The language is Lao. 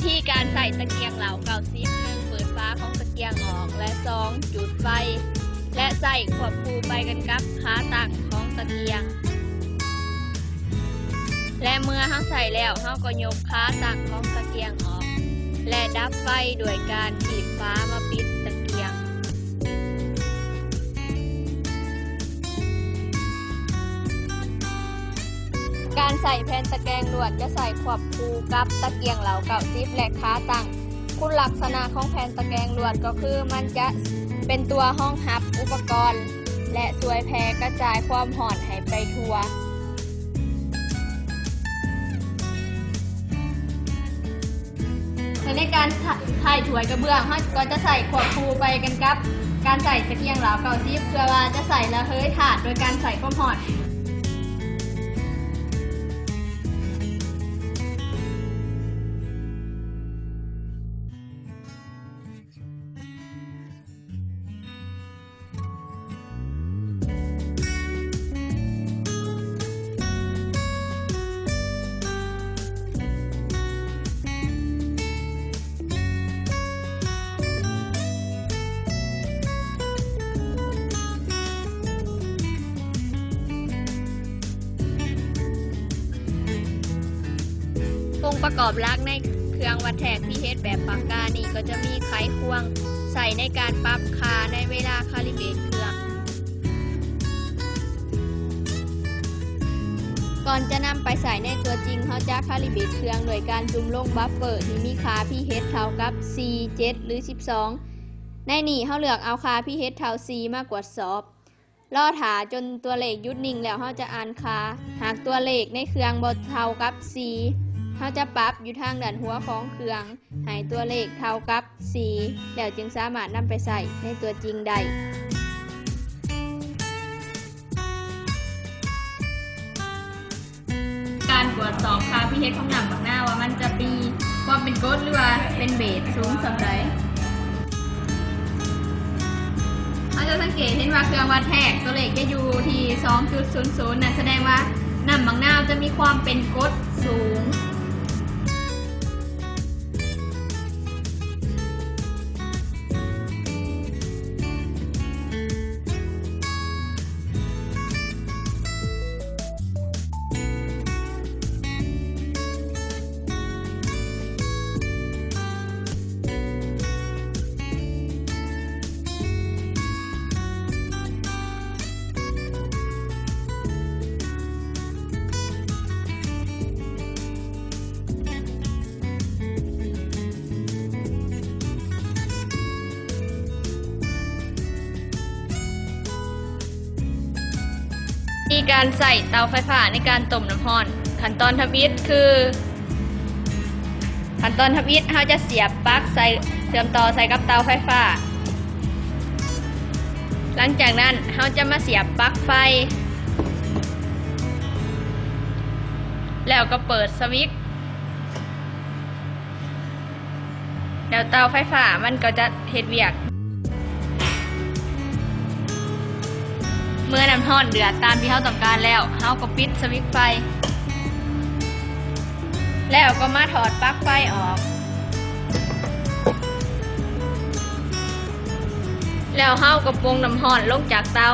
ທີການໃຊ້ຕະກຽງເລົາເກົ້າສິບ ໜຶ່ງ ເປີດຝາຂອງຕະກຽງອອກ ແລະ ສອງ ຈຸດໄຟ ແລະ ໃຊ້ຄວບຄູ່ໄປກັນກັບຂາຕັ້ງຂອງຕະກຽງ ແລະ ເມື່ອເຮົາໃຊ້ແລ້ວ ເຮົາກໍຍົກຂາຕັ້ງຂອງຕະກຽງອອກ ແລະ ດັບໄຟດ້ວຍການຖີບຝາມາປິດຕະກຽງ. ການໃຊ້ແຜ່ນຕະແກງລວດຈະໃຊ້ຄວບຄູ່ກັບຕະກຽງເລົາເກົ້າສິບ ແລະ ຂາຕັ້ງ. ຄຸນລັກສະນະຂອງແຜ່ນຕະແກງລວດກໍຄືມັນຈະເປັນຕົວຮອງຮັບອຸປະກອນ ແລະ ຊ່ວຍແຜ່ກະຈາຍຄວາມຮ້ອນໃຫ້ໄປທົ່ວ. ແລະ ໃນການ ໃຊ້ຖ້ວຍກະເບື້ອງ ເຮົາກໍຈະໃຊ້ຄວບຄູ່ໄປກັນກັບການໃຊ້ຕະກຽງເລົາເກົ້າສິບ ເພື່ອວ່າຈະໃຊ້ລະເຫີຍທາດໂດຍການໃຊ້ຄວາມຮ້ອນ. ອົງປະກອບຫຼັກໃນເຄື່ອງວັດແທກ pH ແບບປາກການີ້ ກໍຈະມີໄຂຄວງ ໃຊ້ໃນການປັບຄ່າໃນເວລາຄາລິເບດເຄື່ອງ. ກ່ອນຈະນຳໄປໃຊ້ໃນຕົວຈິງ, ເຮົາຈະຄາລິເບດເຄື່ອງໂດຍການຈຸ່ມລົງບັບເຟີທີ່ມີຄ່າ pH ເທົ່າກັບ ສີ່ ເຈັດ ຫຼື ສິບສອງ. ໃນນີ້ເຮົາເລືອກເອົາຄ່າ pH ເທົ່າ ສີ່ ມາກວດສອບ. ລໍຖ້າຈົນຕົວເລກຢຸດນິ່ງແລ້ວເຮົາຈະອ່ານຄ່າ. ຫາກຕົວເລກໃນເຄື່ອງບໍ່ເທົ່າກັບ ສີ່ ເຮົາຈະປັບຢູ່ທາງດ້ານຫົວຂອງເຄື່ອງໃຫ້ຕົວເລກເທົ່າກັບ ສີ່ ແລ້ວຈຶ່ງສາມາດນຳໄປໃຊ້ໃນຕົວຈິງໄດ້. ການກວດສອບຄ່າ pH ຂອງນ້ຳບັກນາວວ່າມັນຈະມີຄວາມເປັນກົດ ຫຼືວ່າເປັນເບສສູງສ່ຳໃດ. ເຮົາຈະສັງເກດເຫັນວ່າເຄື່ອງວັດແທກຕົວເລກຈະຢູ່ທີ່ ສອງຈຸດສູນສູນ ນັ້ນສະແດງວ່ານ້ຳບັກນາວຈະມີຄວາມເປັນກົດສູງ. ມີການໃຊ້ເຕົາໄຟຟ້າໃນການຕົ້ມນ້ຳຮ້ອນ. ຂັ້ນຕອນທຳອິດຄື ຂັ້ນຕອນທຳອິດ ເຮົາຈະສຽບປລັກໃສ່ ເຊື່ອມຕໍ່ໃສ່ກັບເຕົາໄຟຟ້າ. ຫຼັງຈາກນັ້ນ ເຮົາຈະມາສຽບປລັກໄຟ ແລ້ວກໍເປີດສະວິດ. ແລ້ວເຕົາໄຟຟ້າມັນກໍຈະເຮັດວຽກ. ເມື່ອນ້ຳຮ້ອນເດືອດຕາມທີ່ເຮົາຕ້ອງການແລ້ວ, ເຮົາກໍປິດສະວິດໄຟ ແລ້ວກໍມາຖອດປລັກໄຟອອກ. ແລ້ວເຮົາກໍປົງນ້ຳຮ້ອນລົງຈາກເຕົາ.